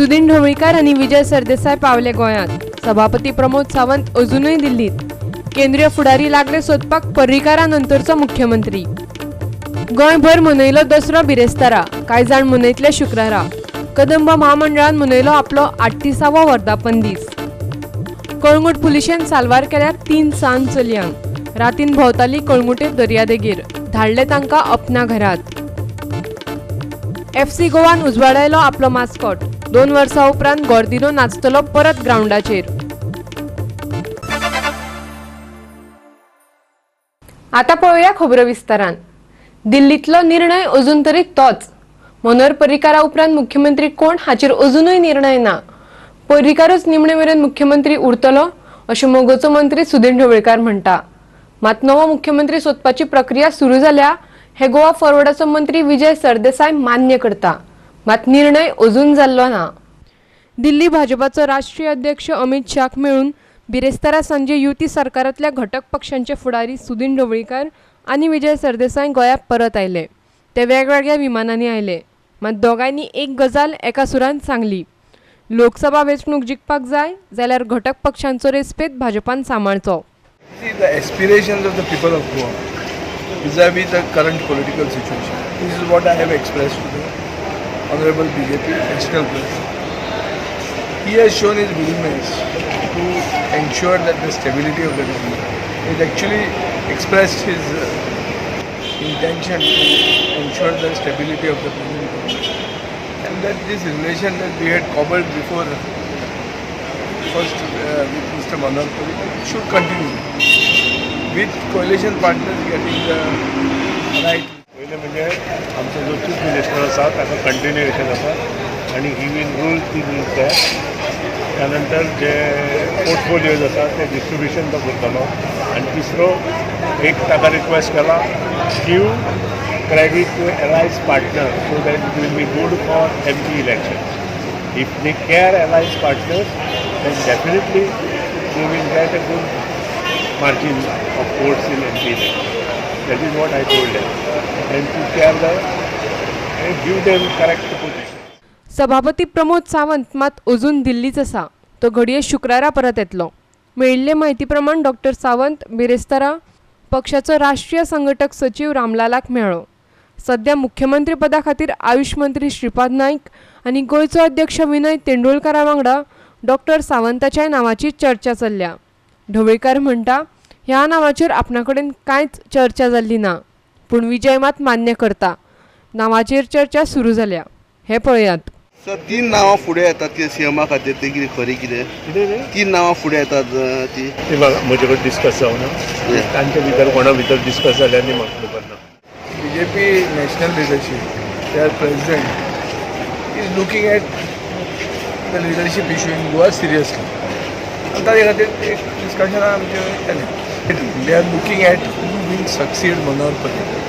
सुदीन ढवळीकार आनी विजय सरदेसाय पावले गोंयांत. सभापती प्रमोद सावंत अजूनय दिल्लीत. केंद्रीय फुडारी लागले सोदपाक पर्रीकारा नंतरचो मुख्यमंत्री. गोंयभर मनयलो दसरो बिरेस्तारा, कांय जाण मनयतले शुक्रारा. कदंब म्हामंडळान मनयलो आपलो 38वो वर्धापन दीस. कळंगूट पुलिशेन साल्वार केल्या 3 सान चलयांक. रातीन भोंवताली कळंगुटे दर्यादेगेर, धाडले तांकां अपना घरात. एफसी गोवान उजवाडायलो आपलो मास्कॉट. 2 वर्सां उपरांत गोर्दिनो नाचतलो परत ग्रावंडाचेर. आतां पळोवया खबरो विस्तारान. दिल्लींतलो निर्णय अजून तरी तोच. मनोहर पर्रीकारा उपरांत मुख्यमंत्री कोण हाचेर अजूनय निर्णय ना. पर्रीकारूच निमणे मेरेन मुख्यमंत्री उरतलो अशें मगोचो मंत्री सुदीन ढवळीकार म्हणटा. मात नवो मुख्यमंत्री सोदपाची प्रक्रिया सुरू जाल्या हे गोवा फॉरवर्डाचो मंत्री विजय सरदेसाय मान्य करता. मात निर्णय अजून जाल्लो ना. दिल्ली भाजपाचो राष्ट्रीय अध्यक्ष अमित शाहक मेळून बिरेस्तारा सांजे युती सरकारांतल्या घटक पक्षांचे फुडारी सुदीन ढवळीकार आनी विजय सरदेसाय गोंयांत परत आयले. ते वेगवेगळ्या विमानांनी आयले. मात दोगांयनी एक गजाल एका सुरान सांगली. लोकसभा वेंचणूक जिखपाक जाय जाल्यार घटक पक्षांचो रेस्पेद भाजपान सांबाळचो. The aspirations of the people of Goa vis-a-vis the current political situation. This is what I have expressed to the Honorable BJP National President. He has shown his willingness to ensure that the stability of the government. He has actually expressed his intention to ensure the stability of the present government, and that this relation that we had cobbled before first with Mr. Manohar Parrikar should continue with coalition partners getting the right. पयलें म्हणजे आमचो जो chief minister आसा ताका continuation आसा आनी he will rule ती ते. त्यानंतर जे पोर्टफोलियोज आसा ते डिस्ट्रिब्युशन तो करतलो. आनी तिसरो एक ताका रिक्वेस्ट केला, give credit to allies partner so that it will be good for MP election. If they care allies partners then definitely they will get a good margin of votes in MP election. That is what I told them. And to care the and give them correct position. सभापती प्रमोद सावंत मात अजून दिल्लीच आसा. तो घडये शुक्रारा परत येतलो. मेळिल्ले म्हायती प्रमाण डॉक्टर सावंत बिरेस्तारा पक्षाचो राष्ट्रीय संघटक सचीव रामलालाक मेळ्ळो. सध्या मुख्यमंत्री पदा खातीर आयुष मंत्री श्रीपाद नायक आनी गोंयचो अध्यक्ष विनय तेंडुलकारा वांगडा डॉक्टर सावंताच्या नांवाची चर्चा चल्ल्या. ढवळीकार म्हणटा ह्या नांवाचेर आपणा कडेन कांयच चर्चा जाल्ली ना, पूण विजय मात मान्य करता. नांवाचेर चर्चा सुरू जाल्या हें पळयात. सर, 3 नांवां फुडें येतात ती सीएमा खातीर, ती कितें खरी कितें? 3 नांवां फुडें येतात ती ती म्हजे कडेन डिस्कस जावना, तांचे भितर कोणा भितर डिस्कस जाल्यार न्ही म्हाका खबर ना. BJP national leadership, their president is looking at the leadership issue in Goa seriously. आनी ताजे खातीर एक डिस्कशन आमचें केलें. They are looking at who will succeed Manohar Parrikar,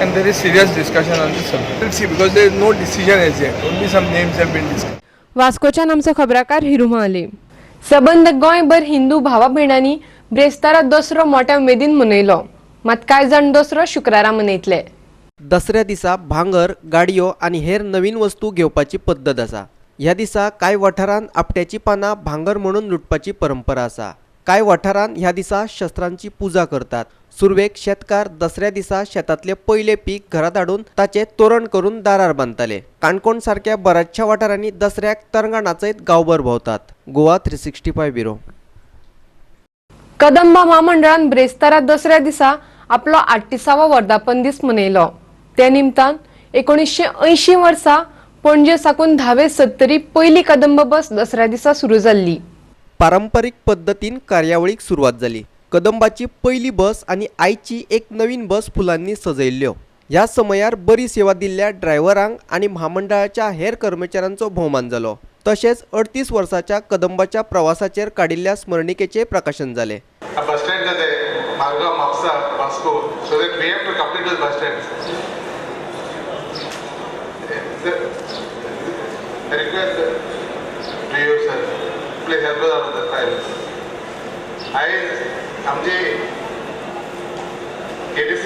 and there is serious discussion on this subject. We'll see, because there is no decision as yet. Only some names have been discussed. वास्कोच्यान आमचो खबराकार हिरू महाले. सबंद गोंयभर हिंदू भावा भयणांनी ब्रेस्तारा दसरो मोठ्या उमेदीन मनयलो. मात कांय जाण दसरो शुक्रारा मनयतले. दसऱ्या दिसा भांगर, गाडयो आनी हेर नवीन वस्तू घेवपाची पद्दत आसा. ह्या दिसा कांय वाठारांत आपट्याची पानां भांगर म्हणून लुटपाची परंपरा आसा. कांय वाठारांत ह्या दिसा शस्त्रांची पुजा करतात. सुरवेक शेतकार दसऱ्या दिसा शेतांतले पयले पीक घरांत हाडून ताचें तोरण करून दारार बांदताले. काणकोण सारक्या बऱ्याचशा वाठारांनी दसऱ्याक तरंगां नाचयत गांवभर भोंवतात. गोवा 365 ब्युरो. कदंबा म्हामंडळान ब्रेस्तारा दसऱ्या दिसा आपलो 38वो वर्धापन दीस मनयलो. ते निमतान 1980 वर्सा पणजे साकून 10वे सत्तरी पयली कदंब बस दसऱ्या दिसा सुरू जाल्ली. पारंपरीक पद्दतीन कार्यावळीक सुरवात जाली. कदंबाची पयली बस आनी आयची एक नवीन बस फुलांनी सजयल्ल्यो. ह्या समयार बरी सेवा दिल्ल्या ड्रायव्हरांक आनी म्हामंडळाच्या हेर कर्मचाऱ्यांचो भोवमान जालो. तशेंच 38 वर्साच्या कदंबाच्या प्रवासाचेर काडिल्ल्या स्मरणिकेचें प्रकाशन जालें. Bus stand Margao, Mapusa, Vasco, so that we have to complete this bus stand. I request to you, sir, please help us out of the file. आयज आमची KTC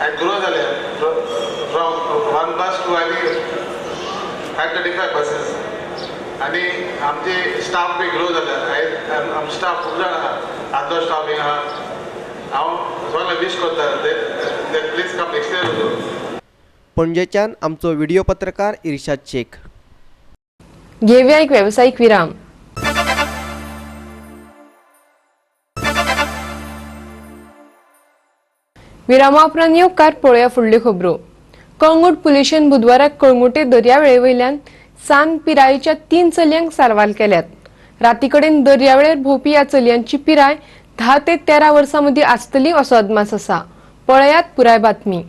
आयज ग्रो जाल्या from one bus to I think 535 buses आनी आमचे staff बी grow जाल्या. आयज आमचे staff खूब जाण आहा, आदलो स्टाफ हिंगा आहा. हांव सगळ्यांक वीश करता please come next year also. पणजेच्यान आमचो व्हिडिओ पत्रकार इर्शाद शेख. घेवया एक वेवसायीक विराम. विरामा उपरांत येवकार पळोवया फुडल्यो खबरो. कळंगूट पुलिशेन बुधवाराक कळंगूटे दर्यावेळे वयल्यान सान पिरायेच्या 3 चलयांक सारवाल केल्यात. राती कडेन दर्यावेळेर भोंवपी ह्या चलयांची पिराय 10 ते 13 वर्सां मदीं आसतली असो अदमास आसा. पळयात पुराय बातमी.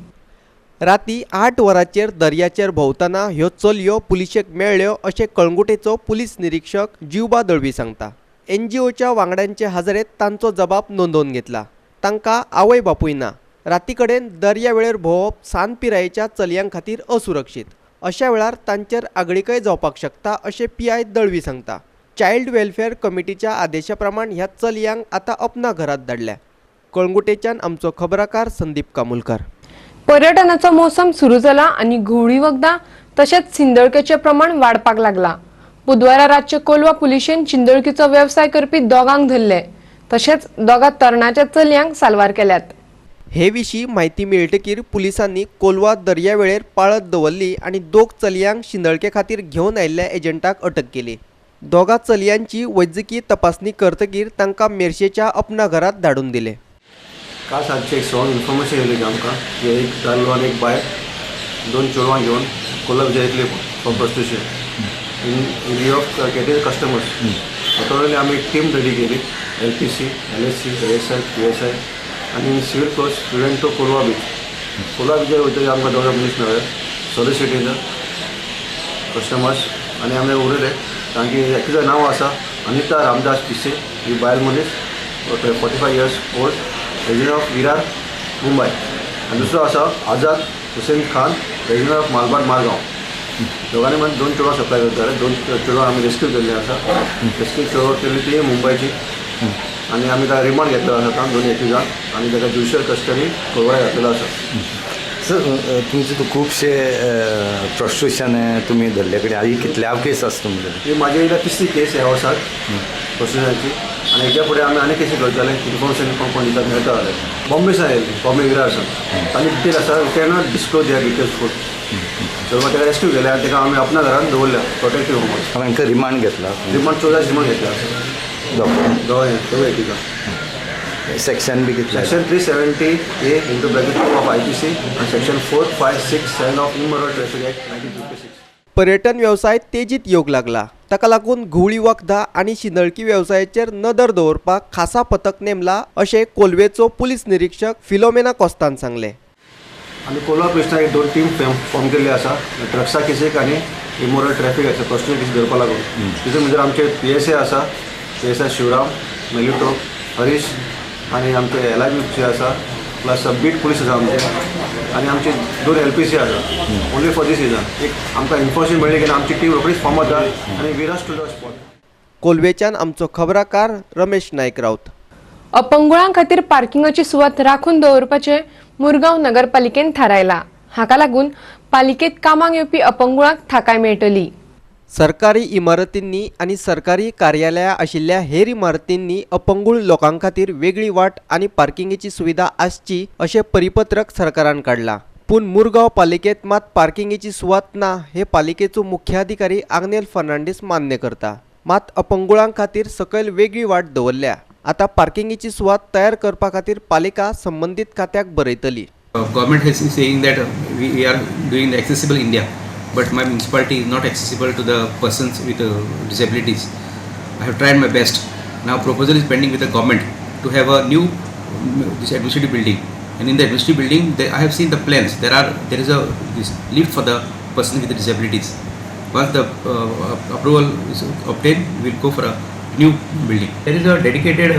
राती 8 वरांचेर दर्याचेर भोंवतना ह्यो चलयो पुलिशेक मेळ्ळ्यो अशें कळंगुटेचो पुलीस निरीक्षक जिवबा दळवी सांगता. एनजीओच्या वांगड्यांचे हाजरेंत तांचो जबाब नोंदोवन घेतला. तांकां आवय बापूय ना. राती कडेन दर्यावेळेर भोंवप सान पिरायेच्या चलयां खातीर असुरक्षीत. अशा वेळार तांचेर आगळीकय जावपाक शकता अशें पीआय दळवी सांगता. चायल्ड वेलफेअर कमिटीच्या आदेशा प्रमाण ह्या चलयांक आतां अपना घरात धाडल्या. कळंगुटेच्यान आमचो खबराकार संदीप कामुलकर. पर्यटनाचो मोसम सुरू जाला आनी घुंवळी वखदां तशेंच शिंदळकेचें प्रमाण वाडपाक लागला. बुधवारा रातचे कोलवा पुलिशेन शिंदळकीचो वेवसाय करपी दोगांक धरले तशेंच दोगा तरणाच्या चलयांक साल्वार केल्यात. हे विशीं म्हायती मेळटकीर पुलिसांनी कोलवा दर्यावेळेर पाळत दवरली आनी दोग चलयांक शिंदळके खातीर घेवन आयिल्ल्या एजंटाक अटक केली. दोगा चलयांची वैजकी तपासणी करतकीर तांकां मेरशेच्या अपना घरात धाडून दिले. काल सांजचें एक स्ट्रॉंग इन्फॉर्मेशन येयलें की आमकां की एक दादलो आनी एक बायल 2 चेडवां घेवन कोल्हा बिचार येतली from prostitution in view of getting customers. Accordingly आमी एक टीम रेडी केली, LPC, LSC, ASI, PSI आनी civil force went to Colva beach. Colva बिचार वयतकीर आमकां दोगां मनीस मेळ्ळे सॉलिसिटींग कस्टमर्स आनी आमी उरयले. तांची एकटीचें नांव आसा अनिता रामदास पिसे, ही बायल मनीस, 45 years old, resident of Virar, Mumbai. आनी दुसरो आसा आझाद हुसेन खान, रेजिडेंट ऑफ मालबाड, मारगांव. दोगांनी मात 2 चेडवां सप्लाय करताले. 2 चेडवां आमी रेस्क्यू केल्ली आसा. रेस्क्यू चेडवां केल्ली ती मुंबयची आनी आमी ताका रिमांड घेतलेलो आसा दोन एक्युजांक आनी ताका ज्युडिशियल कस्टडी कोलवाळे घातलेलो आसा. सर, तुमचे तो खुबशे प्रोस्टिट्यूशन तुमी धरले कडेन ही कितल्या केस आसा तुमचे? ही म्हाजी येयल्या तिसरी केस ह्या वर्साक प्रोस्टिट्युशनाची आनी हेच्या फुडें आमी आनी केसी करतले. इन्फॉर्मेशन कोण कोण दितात मेळटा जाल्यार बॉम्बे सावन आयिल्ली, बॉम्बे विरार सावन तांची डिटेल आसा. We cannot disclose their details full. तर ताका रेस्क्यू केल्या आनी ताका आमी आपल्या घरान दवरल्या प्रोटेक्टीव होमान. हांकां रिमांड घेतला? रिमांड 14 रिमांड घेतला आसा दोगांय दोगांय एक्युजांक. सेक्शन बी कितलें? Section 370A into bracket 2 of IPC आनी section 4, 5, 6, 7 of immoral traffic act 1956. पर्यटन वेवसाय तेजीत येवंक लागला. ताका लागून घुंवळी वखदां आनी शिंदळकी वेवसायाचेर नदर दवरपाक खासा पथक नेमला अशें कोलवेचो पुलीस निरीक्षक फिलोमेना कोस्तान सांगलें. आमी कोलवा पुलिसांक एक 2 टीम फॉर्म केल्ली आसा ड्रग्सा केसीक आनी इमोरल ट्रॅफिक आसा प्रोस्टिट्यूशन केसी धरपा लागून. तितून भितर आमचे PSI आसा, PSI Shivram, मेलिटो, हरीश आनी आमचे LIB आसा, प्लस बीट पुलीस आसा आमचे आनी आमचे 2 LPC आसा. ओन्ली फॉर these reason एक आमकां इन्फॉर्मेशन मेळ्ळी की आमची टीम रोखडीच फॉर्म जाता आनी we rush to the spot. कोलवेच्यान आमचो खबराकार रमेश नायक राऊत. अपंगुळां खातीर पार्किंगाची सुवात राखून दवरपाचें मुरगांव नगरपालिकेन थारायला. हाका लागून पालिकेत कामाक येवपी अपंगुळांक थाकाय मेळटली. सरकारी इमारतींनी आनी सरकारी कार्यालयां आशिल्ल्या हेर इमारतींनी अपंगूळ लोकां खातीर वेगळी वाट आनी पार्किंगेची सुविधा आसची अशें परिपत्रक सरकारान काडलां. पूण मुरगांव पालिकेंत मात पार्किंगेची सुवात ना हे पालिकेचो मुख्याधिकारी आग्नेल फर्नांडीस मान्य करता. मात अपंगुळां खातीर सकयल वेगळी वाट दवरल्या. आतां पार्किंगेची सुवात तयार करपा खातीर पालिका संबंदीत खात्याक बरयतली. Government has saying that we are doing the accessible India, but my municipality is not accessible to the persons with disabilities. I have tried my best. Now proposal is pending with the government to have a new this administrative building, and in the administrative building I have seen the plans. There is a this lift for the person with the disabilities. Once the approval is obtained, we will go for a new building. There is a dedicated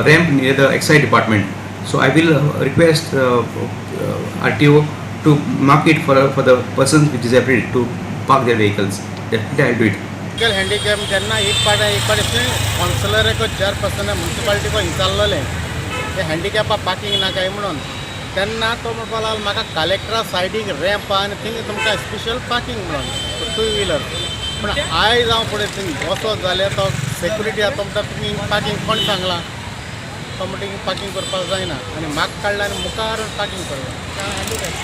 ramp near the excise department. So I will request RTO to mark it for the persons with disability to park their vehicles. Definitely I will do it. Handicap जेन्ना एक पाट कावन्सिलराको chairperson मुन्सिपालिटीको विचारलेलें ते हँडिकॅपा parking ना काय म्हणून, तेन्ना तो म्हणपाक लागलो म्हाका कलेक्टरा सायडीक रॅम्प आहा आनी थिंग तुमकां स्पेशल पार्किंग म्हणून टू व्हिलर. पूण आयज हांव पळय थिंग वचत जाल्यार तो सेक्युरिटी आहा तो म्हणटा तुमी पार्किंग कोण सांगलां, तो म्हणटा पार्किंग करपाक जायना आनी म्हाका काडला आनी मुखार पार्किंग करला.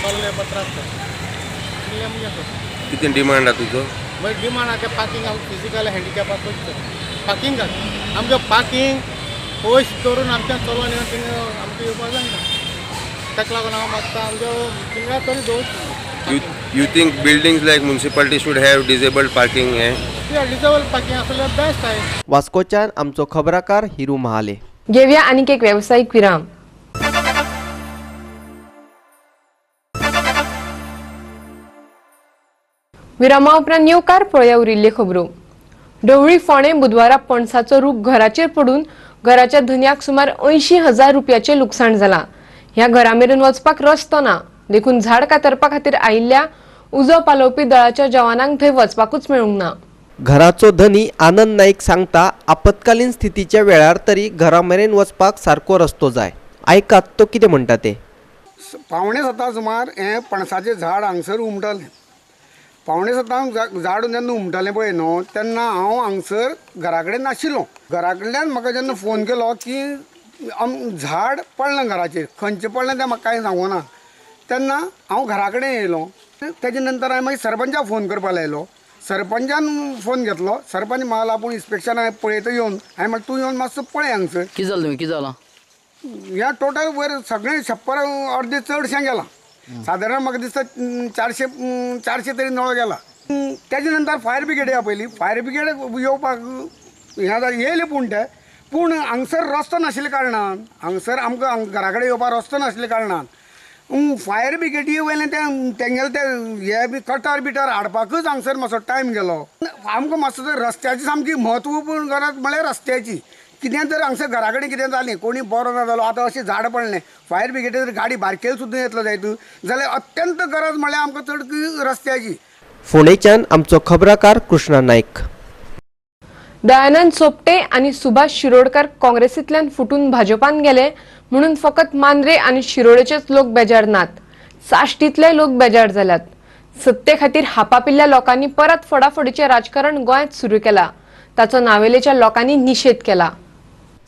चल्ले त्रास जाता. कितें डिमांड आहा तुजो? मागीर डिमांड आहा तें पार्किंग आमकां फिजिकल हँडिकॅपाक करचें पार्किंगाक आमचें पार्किंग पयस दवरून आमच्या चलोन येवन थिंगा आमकां येवपाक जायना. ताका लागून हांव मागता आमच्यो थिंगा तरी दवरचें. You think buildings like municipality should have disabled parking? हें डिजेबल पार्किंग आसल्यार बेस्ट आहे. वास्कोच्यान आमचो खबराकार हिरू महाले. घेवया आनीक एक वेवसायीक विराम. विरामा उपरांत येवकार पळया उरिल्ल्यो खबरो. ढवळी फोंडें बुधवारा पणसाचो रूख घराचेर पडून घराच्या धनयाक सुमार 80,000 रुपयाचें लुकसाण जालां. ह्या घरा मेरेन वचपाक रस्तो ना देखून झाड कातरपा खातीर आयिल्ल्या उजो पालोवपी दळाच्या जवानांक थंय वचपाकूच मेळूंक ना. घराचो धनी आनंद नाईक सांगता आपत्कालीन स्थितीच्या वेळार तरी घरा मेरेन वचपाक सारको रस्तो जाय. आयकात तो कितें म्हणटा ते. 6:45 सुमार हें पणसाचें झाड हांगसर उमटलें. 6:45 झाड जेन्ना उमटलें पळय न्हू तेन्ना हांव हांगसर घरा कडेन नाशिल्लो. घरा कडल्यान म्हाका जेन्ना फोन केलो की झाड पडलें घराचेर, खंयचें पडलें तें म्हाका कांय सांगूना. तेन्ना हांव घरा कडेन येयलो. तेजे नंतर हांवें मागीर सरपंचाक फोन करपाक लायलो. सरपंचान फोन घेतलो. सरपंच म्हाका आपूण इन्स्पेक्शन हांवें पळयता येवन. हांवें म्हणलें तूं येवन मातसो पळय हांगसर. कितें जालें तुमी कितें जालां? ह्या टोटल वयर सगळें 100 अर्दें चडशें गेलां. सादारण म्हाका दिसता 400 तरी नळ गेला. तेजे नंतर फायर ब्रिगेड आपयली. फायर ब्रिगेड येवपाक हें येयलें पूण ते पूण हांगसर रस्तो नाशिल्ल्या कारणान हांगसर आमकां घरा कडेन येवपाक रस्तो नाशिल्ल्या कारणान फायर ब्रिगेडी वयलें तें तेंगेलें तें हे बी कटर बिटर हाडपाकूच हांगसर मातसो टायम गेलो. आमकां मातसो रस्त्याची सामकी म्हत्वपूर्ण गरज म्हळ्यार रस्त्याची. कितें जर हांगसर घरा कडेन कितें जालें, कोणी बरो ना जालो, आतां अशें झाड पडलें, फायर ब्रिगेडी जर गाडी बारकेल सुद्दां येतलो जायत जाल्यार अत्यंत गरज म्हळ्यार आमकां चड रस्त्याची. फोंडेच्यान आमचो खबराकार कृष्णा नाईक. दयानंद सोपटे आनी सुभाष शिरोडकर काँग्रेसींतल्यान फुटून भाजपान गेले म्हणून फकत मांद्रे आनी शिरोडेचेच लोक बेजार नात, साश्टींतले लोक बेजार जाल्यात. सत्ते खातीर हापापिल्ल्या लोकांनी परत फोडाफोडीचें राजकारण गोंयांत सुरू केलां, ताचो नावेलेच्या लोकांनी निशेध केला.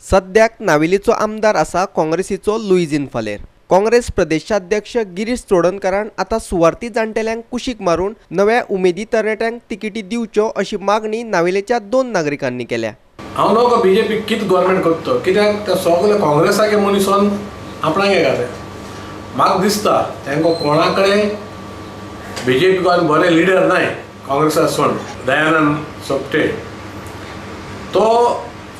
सद्याक नावेलीचो आमदार आसा काँग्रेसीचो लुईझिन फालेर. काँग्रेस प्रदेशाध्यक्ष गिरीश चोडणकारान आतां सुवार्थी जाणटेल्यांक कुशीक मारून नव्या उमेदी तरणाट्यांक तिकेटी दिवच्यो अशी मागणी नावेलेच्या 2 नागरिकांनी केल्या. हांव न्हू बीजेपी कितें गव्हर्मेंट करता कित्याक ते सगळे काँग्रेसाचे मनीसान आपणाक घाले. म्हाका दिसता तांकां कोणा कडेन बीजेपी बरे लिडर नाय काँग्रेसा सोड. दयानंद सोपटे तो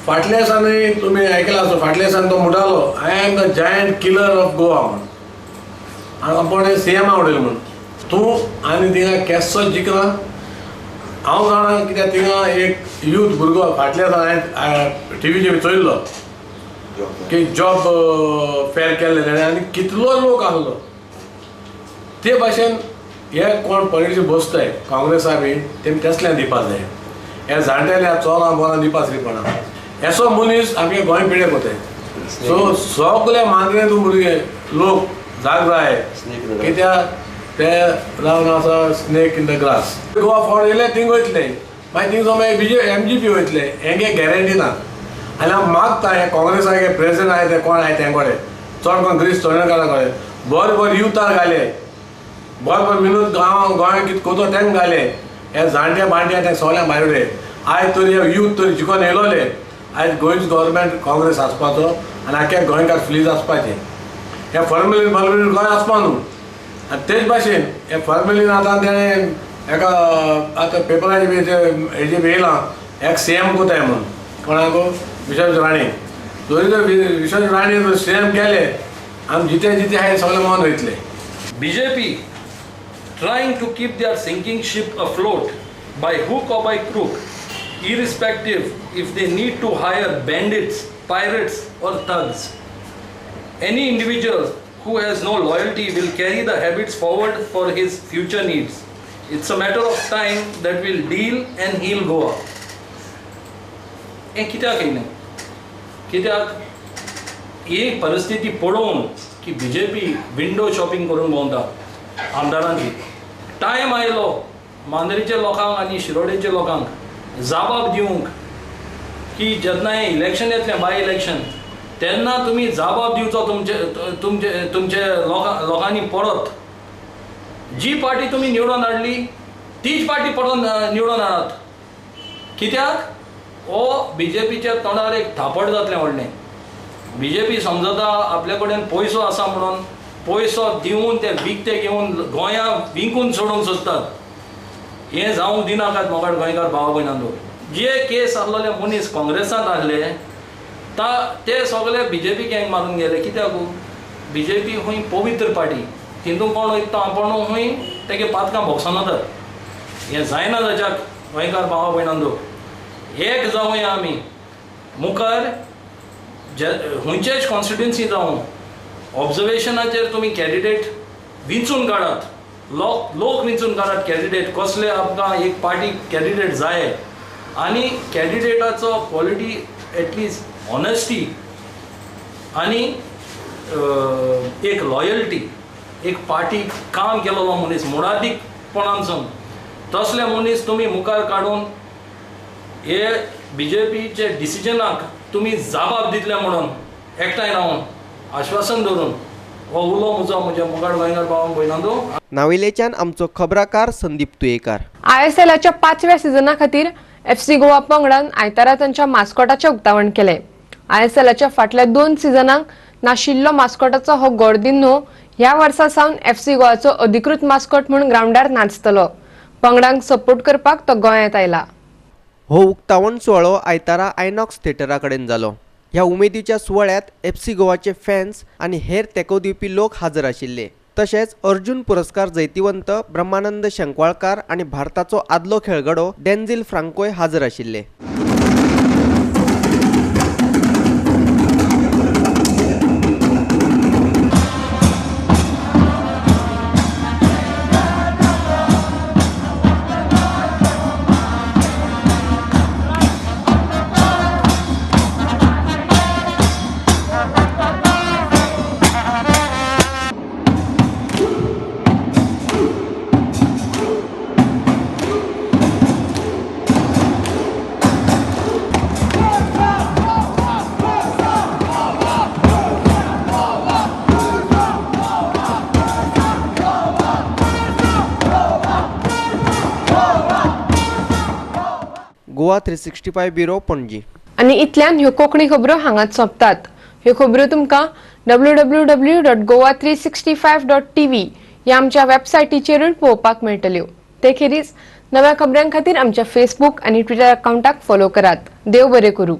फाटल्या दिसांनी तुमी आयकलां आसो, फाटल्या दिसांनी तो म्हणटालो I am the giant killer of Goa म्हूण. आनी आपूण सी एमा उडयलो म्हूण तूं आनी थिंगा केसो जिखना हांव जाणा कित्याक थिंगा एक यूथ भुरगो फाटल्या दिसा हांवें टिवीचेर चोयल्लो की जॉब फेर केल्ले तेणें आनी कितलो लोक आसलो. ते भाशेन हे कोण पॉलिटिक्स बसताय काँग्रेसा बी तेमी तसल्यान दिवपा जाय. हे जाणटेल्या चोरां बोरां दिवपा श्रीपणा असो मनीस आमगे गोंय पिडेक वताय. सो सगळे मांद्रे तूं भुरगे लोक जाग जाय कित्याक ते जावन आसा snake in the grass. Goa फावट येयले थिंग वयतले मागीर थिंगसो मागीर बीजे एमजीपी वयतले हेंगे गॅरंटी ना. आनी हांव मागता हे काँग्रेसाचे प्रेसिडेंट आहाय ते कोण आहाय तें कडेन चड कोण गिरीश चोडणकारा कडेन बरें बरें युथार घाले, बरें बरें विनोद गांव गोंयांत कितें कोतो तेंक घाले. हे जाणटे बाणटे ते सगळ्यांक भायर उडय. आयज तरी यूथ तरी जिकोन येयलोले आयज गोंयच गव्हर्मेंट काँग्रेस आसपाचो आनी आख्या गोंयकार फ्लीज आसपाचें. हे फॉर्मेलीन फॉर्मेलीन गोंय आसपा न्हू. आनी तेच भाशेन हे फॉर्मेलीन आतां तेणें एका आतां पेपराचेर बी हेजेर बी येयलां एक सी एम कोताय म्हूण कोणाक विश्वास राणे. जरी तर विश्वास राणे सी एम केले आमी जिते जिते आहाय सगळे मन वयतले. BJP trying to keep their sinking ship afloat by hook or by crook, irrespective if they need to hire bandits, pirates or thugs. Any individual who has no loyalty will carry the habits forward for his future needs. It's a matter of time that will deal and heal Goa. हें कित्याक येयलें? कित्याक ही परिस्थिती पळोवन की B J P window shopping करून भोंवता आमदारांची. टायम आयलो मांद्रेच्या लोकांक आनी शिरोडेच्या लोकांक जाबाब दिवंक की जेन्ना हें इलेक्शन येतलें, बाय इलेक्शन, तेन्ना तुमी जाबाब दिवचो तुमचे तुमचे तुमचे लोकांनी परत. जी पार्टी तुमी निवडून हाडली तीच पार्टी परत निवडून हाडात. कित्याक हो बी जे पीच्या तोंडार एक थापट जातलें व्हडलें. बी जे पी समजता आपल्या कडेन पयसो आसा म्हणून पयसो दिवन ते विकते घेवन गोंया विकून सोडूंक सोदतात. हें जावंक दिनाकात मोगाळ गोंयकार भाव भयणांनो. जे केस आसलेले मनीस काँग्रेसांत आहले ते सगळे बी जे पी गँग मारून गेले. कित्याक बी जे पी खूंय पवित्र पार्टी, तितून कोण वयता आपूण खूंय तेगे पातकां भोगसना. तर हें जायना जाच्याक गोंयकार भावा भयणांनो. एक जावया आमी मुखार जे खंयचेच कॉन्स्टिट्युन्सी जावं ऑब्जर्वेशनाचेर तुमी कॅन्डिडेट विंचून काडात, लोक विंचून काडात कॅन्डिडेट कसले आमकां एक पार्टी कॅन्डिडेट जाय आनी कॅन्डिडेटाचो क्वॉलिटी एटलिस्ट ऑनेस्टी आनी एक लॉयल्टी, एक पार्टी काम केलेलो मनीस मुळादीकपणानसून तसले मनीस तुमी मुखार काडून हे बी जे पीचे डिसिजनाक तुमी जाबाब दितले म्हणून एकठांय रावन आश्वासन दवरून हो उलो म्हजो म्हज्या मुखार गोंयकार भाव भयणांनो. नावेलेच्यान आमचो खबराकार संदीप तुयेकार. ISLच्या 5व्या सिजना खातीर FC Goa पंगडान आयतारा तांच्या मास्कॉटाचें उक्तावण केलें. ISLच्या फाटल्या 2 सिजनांक नाशिल्लो मास्कॉटाचो हो गोर्दिन्हो ह्या वर्सा सावन FC गोवाचो अधिकृत मास्कॉट म्हूण ग्रावंडार नाचतलो. पंगडांक सपोर्ट करपाक तो गोंयांत आयला. हो उक्तावण सुवाळो आयतारा आयनॉक्स थिएटरा कडेन जालो. ह्या उमेदीच्या सुवाळ्यांत FC गोवाचे फॅन्स आनी हेर तेंको दिवपी लोक हाजर आशिल्ले. तशेंच अर्जुन पुरस्कार जैतिवंत ब्रह्मानंद शंकवाळकार आनी भारताचो आदलो खेळगडो डेन्झिल फ्रांकोय हाजर आशिल्ले. गोवा 365 ब्युरो पणजी. आनी इतल्यान ह्यो कोंकणी खबरो हांगाच सोंपतात. ह्यो खबरो तुमकां www.goa365.tv ह्या आमच्या वेबसायटीचेरूय पळोवपाक मेळटल्यो. ते खेरीज नव्या खबरां खातीर आमच्या फेसबूक आनी ट्विटर अकावंटाक फॉलो करात. देव बरें करूं.